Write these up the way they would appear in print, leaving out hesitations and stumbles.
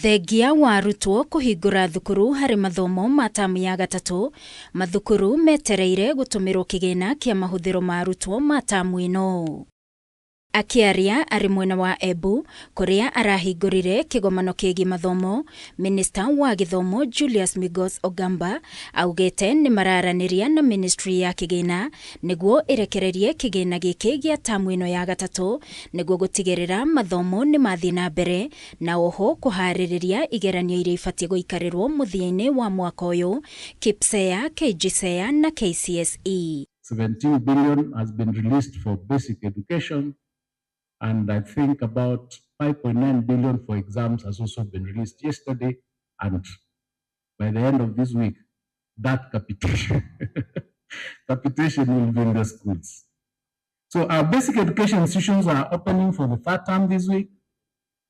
Thengia wa arutwo kũhingũra thukuru harĩ mathomo ma tamu ya gatatũ, mathukuru metereire gũtũmĩrwo kĩgĩna kĩa mahũthĩro ma arutwo ma tamu ĩno. Akĩaria arĩ mwena wa Embu kũrĩa arahingũrire kĩgomano kĩgiĩ mathomo, minista wa gĩthomo Julius Migos Ogamba augĩte nĩ mararanĩria na ministry ya kĩgĩna nĩguo ĩrekererie kĩgĩna gĩkĩ gĩa tamu ĩno ya gatatũ nĩguo gũtigĩrĩra mathomo nĩ mathiĩ na mbere na oho kũharĩrĩria igeranio iria ibatiĩ gũikarĩrwo mũthia-inĩ wa mwaka ũyũ KPSEA, KJSEA na KCSE. 17 billion has been released for basic education, and I think about 5.9 billion for exams has also been released yesterday. And by the end of this week, that capitation will be in the schools. So our basic education institutions are opening for the third term this week.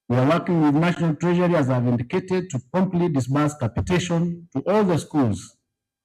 We are working with National Treasury, as I've indicated, to promptly disburse capitation to all the schools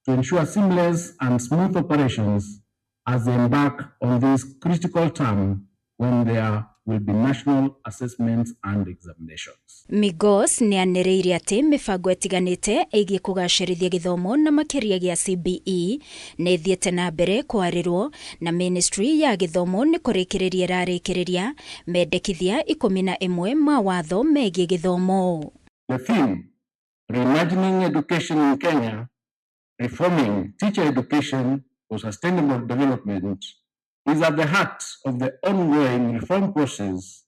to ensure seamless and smooth operations as they embark on this critical term when there will be national assessments and examinations. Migos nĩ anĩrĩire atĩ mĩbango ĩtiganĩte ĩgiĩ kũgacĩrithia gĩthomo na makĩria gĩa CBE nĩ ĩthiĩte na mbere kwarĩrwo na ministry ya gĩthomo nĩ kũrĩkĩrĩria ĩrarĩkĩrĩria mendekithia 11 ma watho megiĩ gĩthomo. The theme, Reimagining Education in Kenya, Reforming Teacher Education for Sustainable Development, is at the heart of the ongoing reform process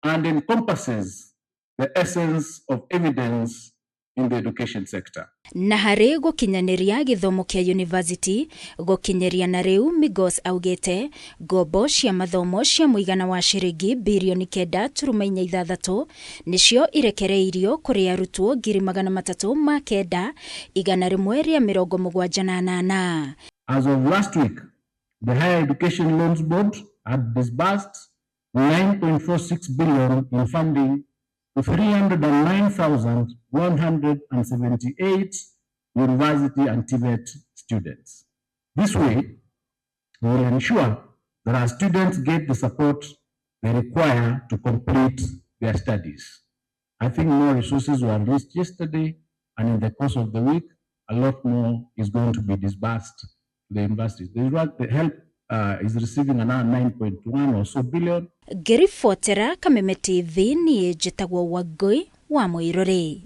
and encompasses the essence of evidence in the education sector. Na harĩ gũkinyanĩria gĩthomo kĩa university gũkinyĩria na rĩu, Migos augĩte ngombo cia mathomo cia mũigana wa ciringi birioni 9.46 nĩcio irekereirio kũrĩ arutwo 309,178. As of last week, the Higher Education Loans Board had disbursed 9.46 billion in funding to 309,178 university and TVET students. This way, we will ensure that our students get the support they require to complete their studies. I think more resources were released yesterday, and in the course of the week, a lot more is going to be disbursed to the universities. The HELB is receiving another 9.1 or so billion. Ngĩribotera Kameme TV, niĩ njĩtagwo Wangũi wa Mũirũrĩ.